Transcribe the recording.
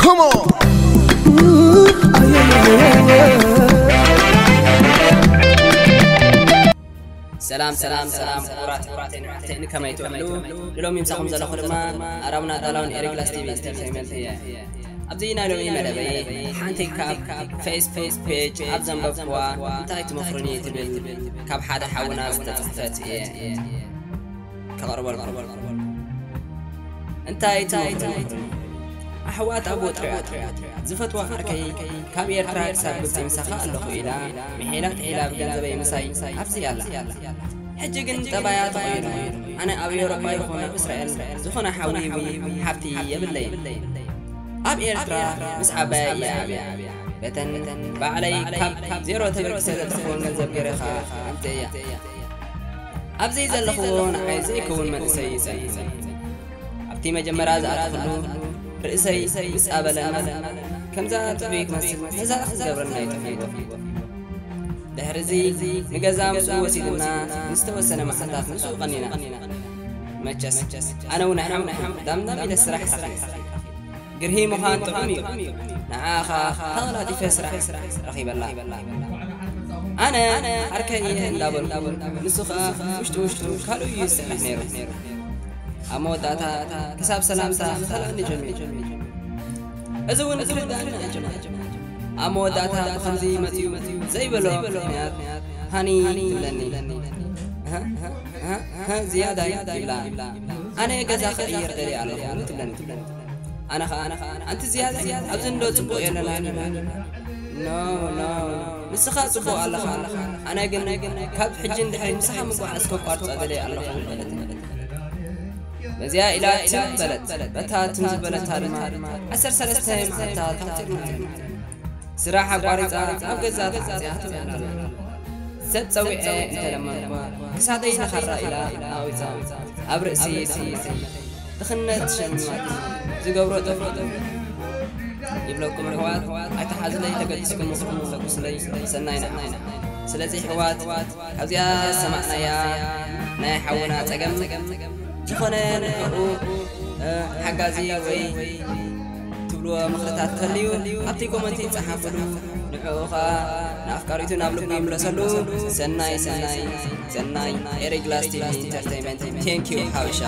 Come on! ሰላም ሰላም ሰላም፣ ክቡራት ኣሕዋተይን ኣሕዋተይን ከመይ ትውዕሉ? ንሎሚ ምሳኹም ዘለኹ ድማ ኣራውና ዳላውን ኤሪግላስ ቲቪ ኢንተርቴይንመንት እየ። ኣብዚ ናይ ሎሚ መደበይ ሓንቲ ካብ ፌስቡክ ፔጅ ኣብ ዘንበብኩዋ እንታይ ትመኽሩኒ ትብል ካብ ሓደ ሓውና ዝተፅሕፈት እየ ከቕርበልኩም። እንታይ ትመኽሩኒ? ኣሕዋት ኣብ ወጥሪ ኣጥርያ ዝፈትዋ ዓርከይ ካብ ኤርትራ ክሳብ ግብፂ ምሳኻ ኣለኹ ኢላ ምሒላ ትሒላ ብገንዘበይ ምሳይ ኣብዚ ኣላ። ሕጂ ግን ጠባያ ተቐይሩ። ኣነ ኣብ ኤውሮጳ ይኹን ኣብ እስራኤል ዝኾነ ሓዊ ወይ ሓፍቲ የብለይን። ኣብ ኤርትራ ምስ ዓባያ እየ ዓብየ። በተን ባዕለይ ካብ ዜሮ ተበጊሰ ዘጥረኽወን ገንዘብ ገይረ ኸኣ ኣምፅኤያ። ኣብዚ ዘለኽዎ ንዓይ ዘይከውን መንእሰይ ይጸንሕ። ኣብቲ መጀመርያ ዝኣተኽሉ ርእሰይ ምስ ኣበለና ከምዛ ጥዑይ ክመስል መዛእ ክገብረና ይጠፍእዎ። ድሕሪ እዚ ንገዛ ምስኡ ወሲድና ንዝተወሰነ መዓልታት ምስኡ ቀኒና። መቸስ ኣነ እውን ሓም ዳምዳም ኢለ ስራሕ ረኺበ። ግርሂ ምዃን ጥዑም እዩ። ንዓኻ ተቐላጢፈ ስራሕ ረኺበላ። ኣነ ዓርከይ እየ እንዳበልኩ ንሱ ኸኣ ውሽጢ ውሽጡ ካልእ እዩ ዝሰርሕ ነይሩ። ኣብ መወዳእታ ክሳብ ሰላምታ ክኸልኣኒ ጀሚሩ። እዚ እውን ክርዳእኒ ኣይጀመረን። ኣብ መወዳእታ ብኸምዚ መጺኡ ዘይበሎ ምኽንያት ሃኒ ትብለኒ። ሃ? ሃ? ሃ? ዝያዳይ ይብላ። ኣነ ገዛ ክቕይር ደልየ ኣለኹ ትብለኒ። ኣነ ኸኣ ኣንቲ ዝያዳይ ኣብዚ እንዶ ጽቡቕ የለናን ይብላ። ኖ ኖ፣ ንስኻ ጽቡቕ ኣለኻ። ኣነ ግን ካብ ሕጂ ንድሕሪ ምሳኻ ምጉዓዝ ከቋርጾ ደልየ ኣለኹ በለትኒ። በዚኣ ኢላ ትም በለት። በታ ትም ዝበለታ ድማ ዓሰርተ ሰለስተ መዓልታት ተዓጺርና ኣለና። ስራሕ ኣቋሪጻ ኣብ ገዛ ተዓጽያ ትውዕል ኣላ። ሰብ ጸዊዐ እንተለመንኳ ክሳደይ ንኻራ ኢላ ኣቒጻ ኣብ ርእሲ ትቕመጥ። ድኽነት ሸሚማትኒ። ዝገብሮ ጠፊኡኒ። ይብለኩም ኣሕዋት፣ ኣይትሓዙለይ፣ ተገዲስኩም ምኽርኩም ለግሱለይ። ሰናይ ንዓኹም። ስለዚ ኣሕዋት፣ ካብዚኣ ዝሰማዕናያ ናይ ሓውና ጸገም ዝኾነ ንዕኡ፣ እ፣ ሓጋዚ ወይ ትብልዎ ምኽርታት ተልዩ ኣብቲ ኮመንቲ ጸሓፉሉ። ንዕኡ ኸኣ ንኣፍቃሪቱ ናብ ልቡ ይምለሰሉ። ሰናይ፣ ሰናይ፣ ሰናይ። ኤሪ ግላስ ቲቪ ኢንተርቴይንመንት። Thank you ሓበሻ።